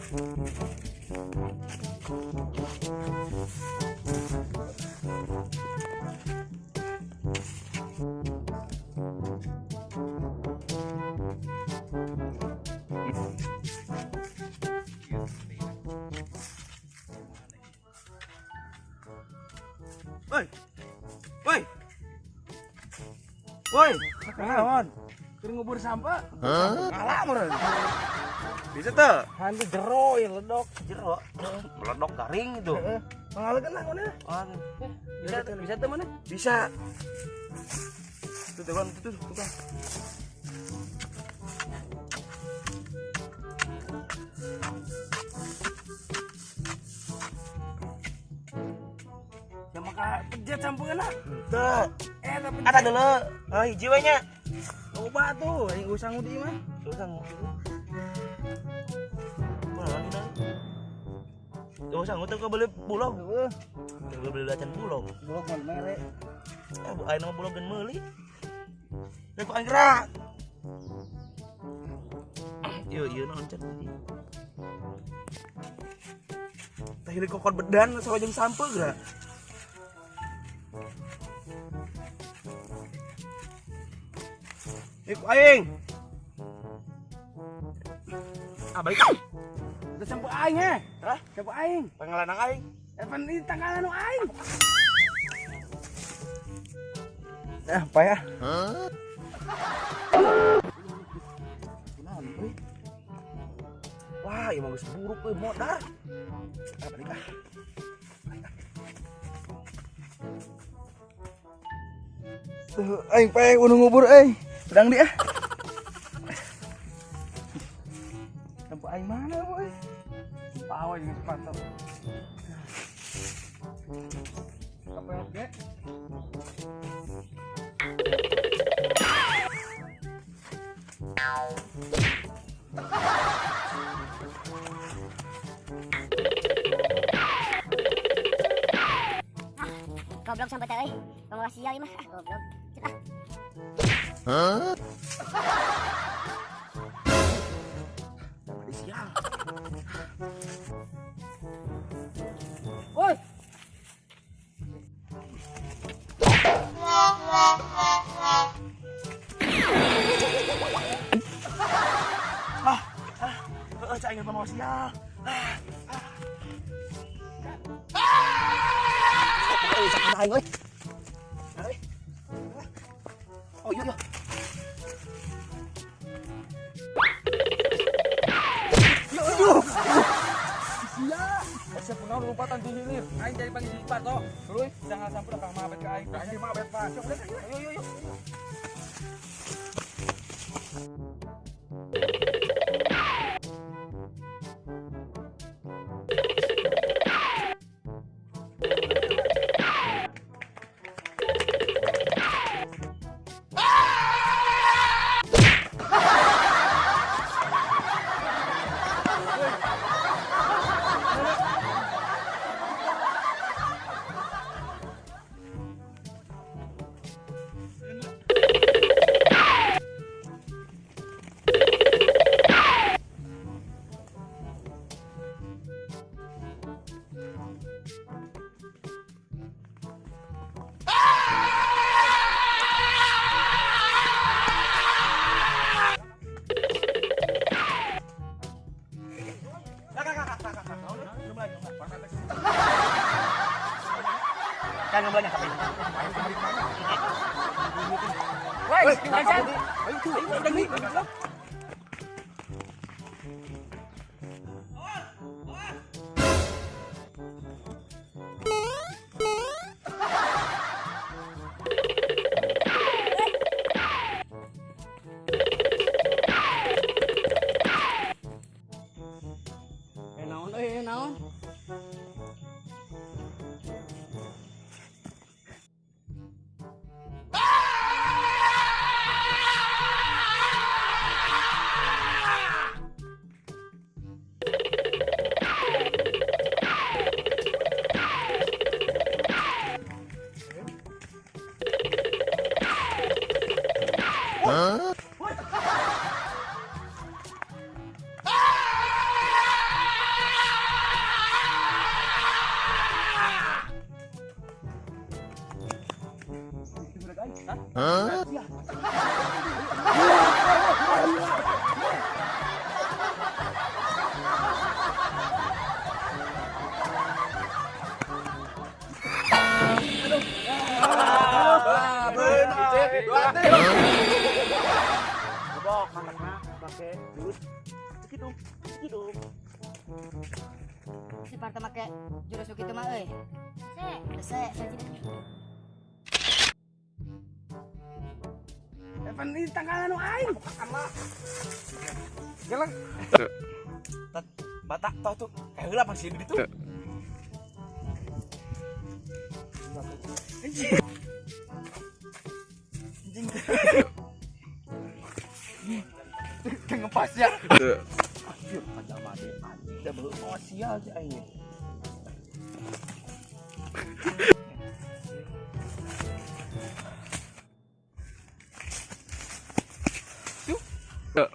Woi. Woi. Woi, Naon? Keur ngubur sampah. Ngalah meureun. Bisa tuh. Hantu jero ya ledok. Jero. Meledok garing itu. Heeh. Pangalekeun lah mana? Oh, Bisa bisa teu mana? bisa. Tuh tukang, tuh tukang. Ya maka pejet sampeuna. Tuh. Eh tapi Ada dulu. Oh, hiji we nya. Loba tuh, aing usang di mah. Tuh sang. Mana lagi nang? Tuh sang teh beli bulog. Heeh. Teu beli acan bulog. Bulog mah mere. Eh, aing mah bulog geun meuli. Rek aing gerak. Ieu ieu naon can tadi. Tah ieu kokon bedan sarua jeung sampeu geura. Ieu ku aing. Ah balik. Itu sampeu aing heh. Hah? Sampeu aing. Pangalanang aing. Eh pan ini tanggalan nu aing. Ah, payah. Kunaon euy? Wah, ieu mah geus buruk euy modar. Ah balik ah. Tuh, aing paeh nu ngubur euy. Pedang dia. Sampeu aing mana euy? Pawa jeung sepatu. Kapel ge. Goblok sampai teh euy. Pamawa sial ieu mah. Ah, goblok. Cek ah. Tadi siang. Woi. Ah, ah, heeh cai aing pamawa sial. Ah, ah. Ah! Sakit aing euy. Euy. Oh iya iya. Ya aduh. Sia. Asa punau lompatan di hilir. Aing jadi panggil sepatu. Terus jangan sampai kang mabet ke aing. Aing mabet Pak. Sok udah. Ayo yo yo. Kan banyak tapi. Woi, bangsat. Ayo tuh, ayo nih. Eh naon euy, naon? Huh? Bobok matakna make jurus cekidung cekidung. Si Parto make jurus nu kitu mah euy. Hese, hese. Evan ini tanggalan nu aing. Gelang. Tat batak toh tuh. Eh heula pang sini ditu. Anjing. Anjing. Ngepas ya. Anjir, panjang mati. Anjing, dah beuh oh sial sih aing. Ah.